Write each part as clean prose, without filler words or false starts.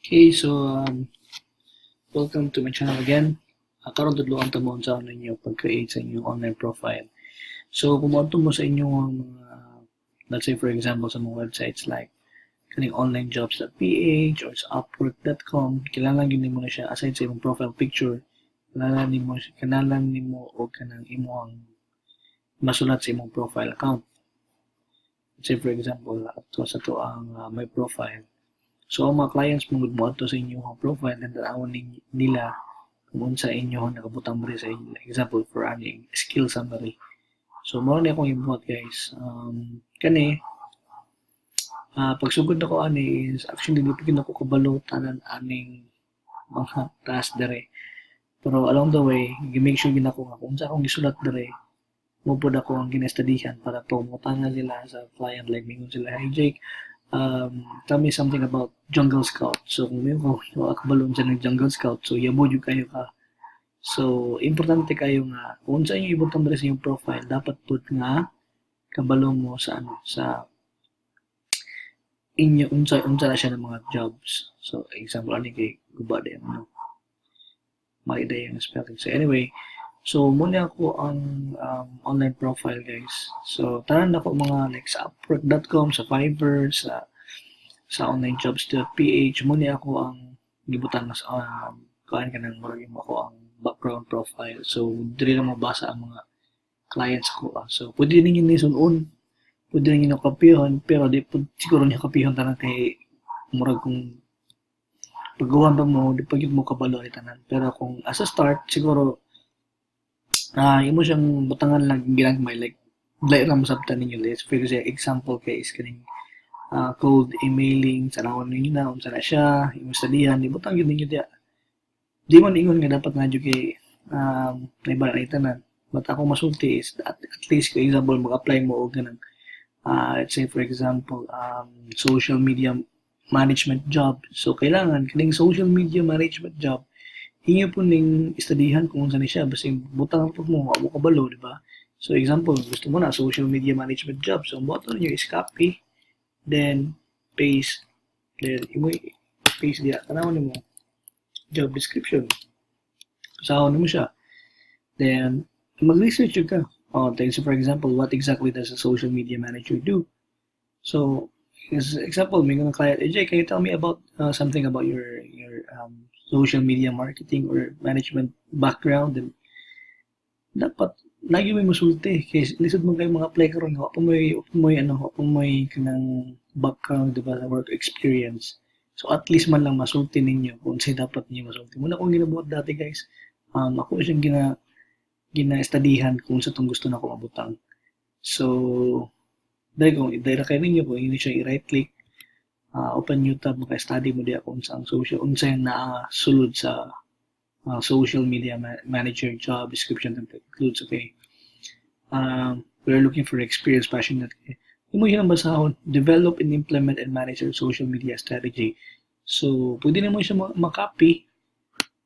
Okay, so welcome to my channel again. Karon tudloan ta mo unsaon ninyo pag-create sa inyong online profile. So kung moadto mo sa inyong mga, let's say for example, sa mga websites like kaning onlinejobs.ph or sa upwork.com, kailangan gyud nimo na siya, aside sa imong profile picture, kinahanglan nimo og kanang imong masulat sa imong profile account. Let's say for example, ato sa to ang my profile. So ang mga clients mo moadto sa inyong profile and tan-awon nila kung unsa inyong nakabutang diri sa inyo. Example for ani skill summary. So mao ni akong ibuhat, guys. Kani, pagsugod nako ani is actually di pa gyud ako kabalo tanan aning mga task diri. Pero along the way, gi-make sure gyud nako nga kung unsa akong gisulat diri, mao pud ako ang ginastudihan para pag mutana sila sa client, like mingon sila, "Hey Jake, tell me something about Jungle Scout." So kung may ko wa kabalo unsa ng Jungle Scout, so yabo jud kayo ka. So importante kayo nga kung unsa inyong ibutang diri sa inyong profile, dapat pud nga kabalo mo sa ano sa inyo, unsa unsa na siya ng mga jobs. So example ani kay guba di ang ano, mali day ang spelling. So anyway, so mao ni ako ang online profile, guys. So tanan nako mga like sa upwork.com, sa Fiverr, sa onlinejobs.ph, mao ni ako ang gibutang sa kuan, kanang murag imo ako ang background profile. So diri na mabasa ang mga clients ko. Ah. So pwede ninyo ni sun-on, pwede ninyo kopyahon, pero di pud siguro niyo kopyahon tanan kay murag kung paggawan pa mo, di pa gyud mo kabalo ani tanan. Pero kung as a start, siguro imo siyang butangan lang ginagmay, like dali ra masabtan ninyo. Let's for example kay is kaning cold emailing, tan-awon ninyo na unsa na siya, imong studihan, ibutang gyud ninyo diya. Di man ingon nga dapat na jud kay naibala na tanan. But ako masulti is at least kung example mag-apply mo og kanang let's say for example, social media management job. So kailangan kaning social media management job inyo po ning studyhan kung unsa ni siya, basta butang po mo wa mo kabalo, di ba? So example, gusto mo na social media management job. So ang buhaton niyo is copy, then paste, then imo paste diya, tan-awon nimo job description. Basahon nimo siya. Then mag-research jud ka. Oh, then so for example, what exactly does a social media manager do? So, as example, may ng client, "AJ, can you tell me about something about your social media marketing or management background?" And dapat lagi may musulti kay lisod man kayo mga apply karon, wa pa mo'y ano, wa pa mo'y kanang background, diba, sa work experience. So at least man lang masulti ninyo kung unsay dapat ninyo masulti. Mao na akong ginabuhat dati, guys. Ako siyang gina-studyhan kung unsa tong gusto nako mabutang. So dahil kung dahil kay ninyo, kung inyo siya i-right click, open new tab, maka-study mo diya kung unsa ang social, unsa yung naa sulod sa social media manager job description template includes. Okay, we're looking for experience, passionate. Imo yung basahon, develop and implement and manage your social media strategy. So pwede nimo siya ma-copy,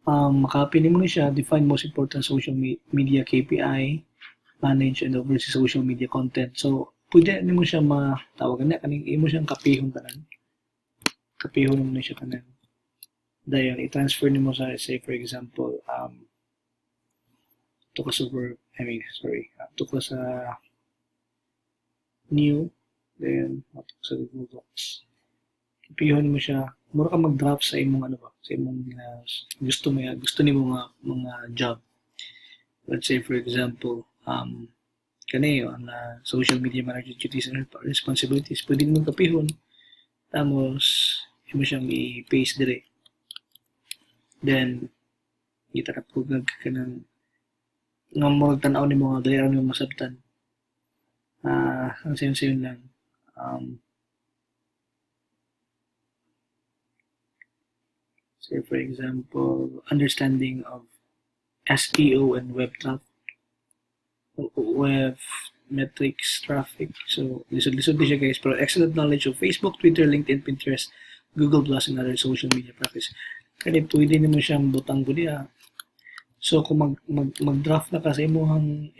makopy nimo ni siya, define most important social media KPI, manage and oversee social media content. So pwede nimo siya matawagan na kaning imo siyang kapihon tanan, kapihon mo na siya tanan, dayon i-transfer nimo sa, say for example, to ka sa work, I mean, sorry, to ka sa new, then ato sa Google Docs, kopyahon mo siya, mura ka mag-draft sa imong ano ba, sa imong gusto mo, gusto nimo mga job. Let's say for example, kani ang social media manager duties and responsibilities, pwede mo kopyahon tapos imo siyang i-paste dire, then gitarap ko kanang nga murag tan-aw nimo nga dali ra nimo masabtan. Ang sayon-sayon lang, say for example, understanding of SEO and web metrics traffic. So lisod-lisod di siya, guys, pero excellent knowledge of Facebook, Twitter, LinkedIn, Pinterest, Google Plus and other social media practice. Kani pwede nimo siyang butang ko diha. So kung mag draft na ka sa imuhang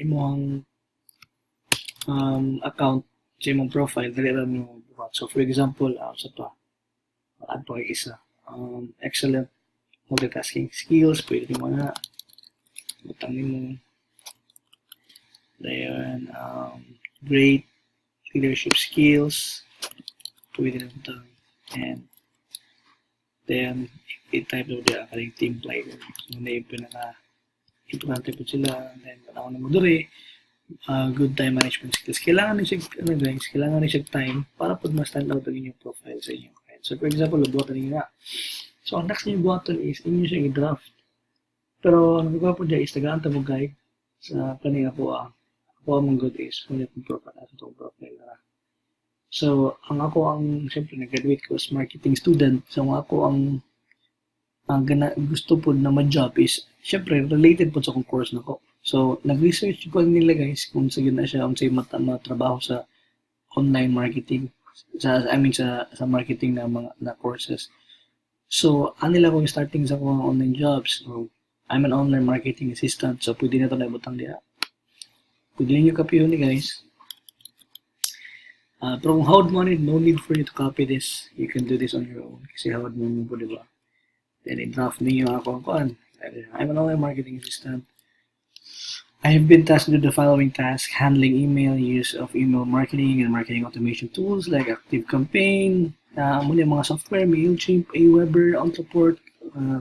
account, sa imong profile, dali ra mo buhat. So for example, sa pa add pa kay isa. Excellent multitasking skills, pwede nimo na butang nimo. Then, great leadership skills, pwede na butang. And then, i-type mo diya kaning team player. So, na yung pinaka importante po sila. Then, tanaw na mo diri, good time management skills. Kailangan ni siya, ano guys, kailangan ni siya time para pud ma-stand out ang inyong profile sa inyong client. So, for example, buhatan ninyo na. So, ang next niyo buhaton is inyo siya i-draft. Pero, ang nagawa po diya is tagaan ta mo guide sa kaning ako ah. Ako ang good is muna akong profile, asa itong profile na. So, ang ako ang, siyempre, nag-graduate ko as marketing student. So, ang ako ang gana, gusto po na ma-job is, siyempre, related po sa akong course na ko. So, nag-research ko nila guys kung sige na siya, kung sa mata, matrabaho sa online marketing, sa, I mean, sa marketing na mga na courses. So, ano nila kung starting sa akong online jobs. So, I'm an online marketing assistant. So, pwede na ito na ibutang diha. Pwede niyo kopyahon ni guys. Pero kung hawod mo ni, no need for you to copy this. You can do this on your own. Kasi hawod mo mo po, di ba? Then, i-draft ninyo ako ang kuan. I'm an online marketing assistant. I have been tasked with the following tasks: handling email, use of email marketing and marketing automation tools like Active Campaign, muna yung mga software, MailChimp, Aweber, Ontraport,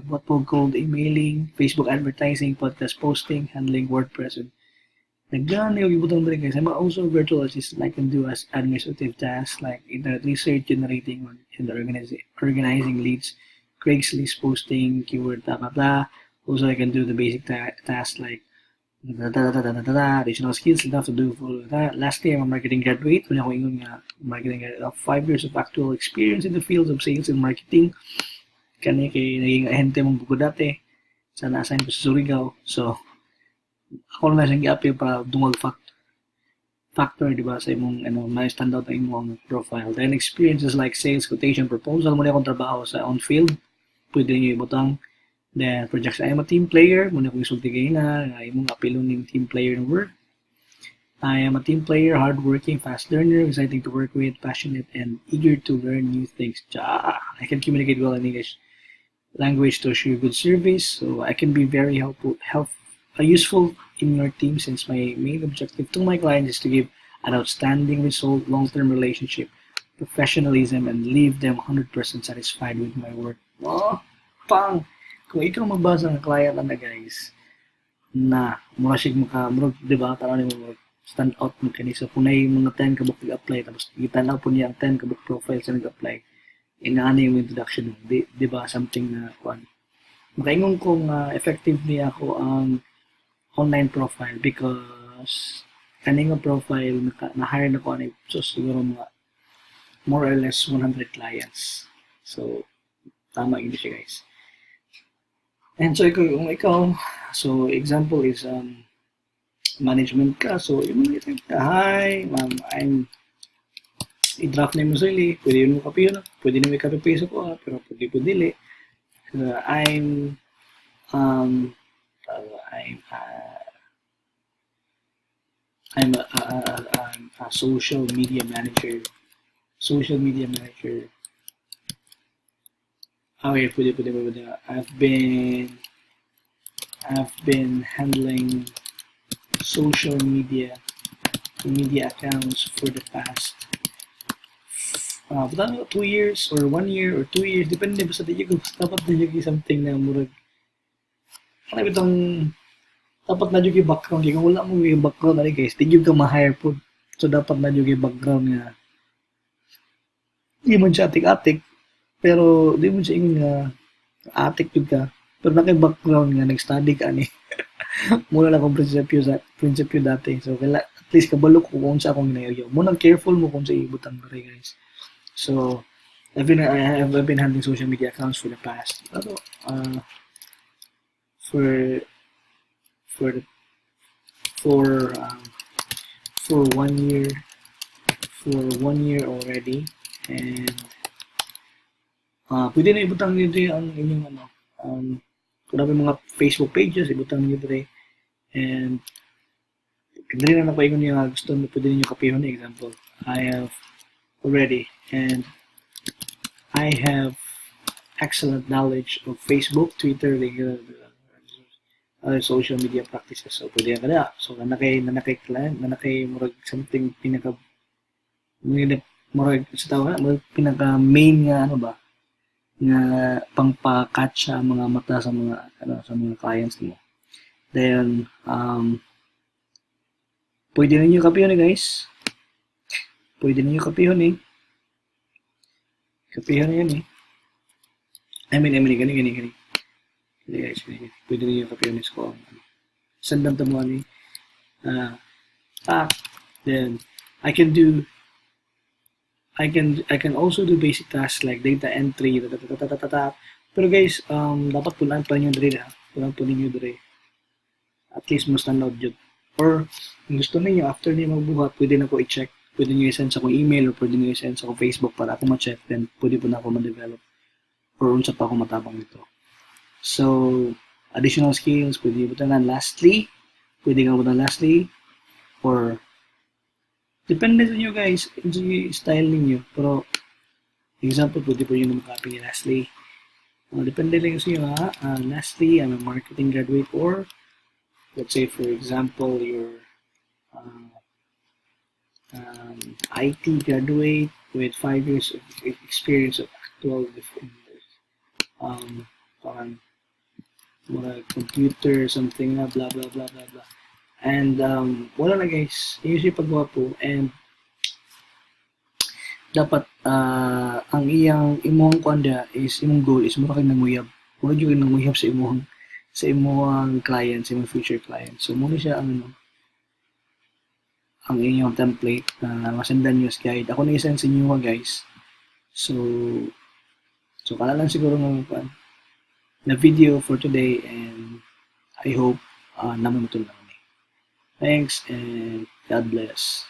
what po called emailing, Facebook advertising, podcast posting, handling WordPress, and naggan yung ibutang diri guys. I'm also a virtual assistant. I can do as administrative tasks like internet research, generating and organizing leads, Craigslist posting, keyword, blah, blah, blah. Also, I can do the basic tasks like da, da, da, da, da, da, da, additional skills enough to do for that. Lastly, I'm a marketing graduate. Wala ko ingon nga marketing graduate of 5 years of actual experience in the fields of sales and marketing. Kani kay naging ahente mong bukod dati. Sa na-assign ko sa Surigao. So, ako na siyang gi-apply para dungag factor, di ba, sa imong, ano, may stand out ang imong profile. Then, experiences like sales, quotation, proposal, muna akong trabaho sa on-field. Pwede niyo ibutang. Then, projection, I'm a team player. Muna akong isulti kayo na, nga imong apilon ning team player ng work. I am a team player, hardworking, fast learner, exciting to work with, passionate, and eager to learn new things. Cha! I can communicate well in English language to assure good service, so I can be very helpful, useful in your team since my main objective to my clients is to give an outstanding result, long-term relationship, professionalism, and leave them 100% satisfied with my work. Oh, pang! Kung ikaw magbasa ng client na guys, na mura siya maka, mura, di ba, tanaw nimo mura, stand out mo kini. So, kung naay mga 10 ka buok nag-apply, tapos gitanaw po niya ang 10 ka buok profile sa nag-apply, inaani yung introduction mo. Di ba, something na, kuan. Makaingon ko nga effective niya ako ang online profile because kaning nga profile na-hire na ko ani so siguro mga more or less 100 clients. So tama yun siya guys. And so ikaw, kung ikaw, so example is management ka, so yung mga type ka, "Hi, ma'am, I'm," i-draft na mo sarili, pwede mo copy yun, pwede mo i-copy paste ko, ah, pero pwede po dili. I'm a social media manager, social media manager. Okay, pwede, pwede, pwede. I've been handling social media accounts for the past basta 2 years or 1 year or 2 years, depende basta di ko dapat na yung something na murag ano bitong dapat na yung background kung wala mo yung background na guys, di ka ma-hire po. So dapat na yung background nga di man siya atik-atik pero di mo siya ingon nga atik jud ka pero na kay background nga nag-study ka ani muna lang akong prinsipyo sa prinsipyo dati. So kaila at least kabalo ko kung sa akong ginayagyo mo nang careful mo kung sa ibutang diri guys. So I've been handling social media accounts for the past ano for the for 1 year, for 1 year already, and pwede na ibutang dito ang inyong ano kung may mga Facebook pages, ibutang niyo dire. And dili na napaingon niya gusto mo, pwede niyo kopyahon. Example, I have already and I have Excellent knowledge of Facebook, Twitter, LinkedIn, other social media practices. So, pwede ka na. So, nanakay client, nanakay murag something pinaka murag sa tawag na, murag pinaka main nga ano ba nga pangpa-catch sa mga mata sa mga ano, sa mga clients mo. Then pwede ninyo kopyahon eh, guys. Pwede ninyo kopyahon eh. Kopyahon na yun eh. I mean, gani, gani, gani. Gani, guys, gani, gani. Pwede ninyo kopyahon sa ko. Send them to mo ani. Then, I can also do basic tasks like data entry, ta ta ta ta ta ta. Pero guys, dapat pulaan pa ninyo diri ha. Pulaan po ninyo diri. At least mo stand out jud. Or kung gusto ninyo, after niyo magbuhat, pwede na ko i-check. Pwede niyo i-send sa akong email or pwede niyo i-send sa akong Facebook para ako ma-check. Then pwede po na ako ma-develop or unsa pa ako matabang nito. So, additional skills, pwede niyo butangan. Lastly, pwede nga butangan lastly, or depende sa inyo, guys, sa style ninyo. Pero, example, pwede po yun makopy ni lastly. Depende lang sa inyo ha. Lastly, I'm a marketing graduate or let's say, for example, you're IT graduate with 5 years of experience of actual parang mga computer something na blah blah blah blah blah and wala na, guys, usually paggawa po and dapat ang iyang imong kuan is imong goal is mura kay nanguyab, mura jud nanguyab sa imong client, sa imong future client. So muna siya ang ano, ang inyong template na masendan nyo as guide. Ako na i-send sa inyo, guys. So kana lang siguro nga kuan na video for today and I hope naman matulungan ni. Thanks and God bless.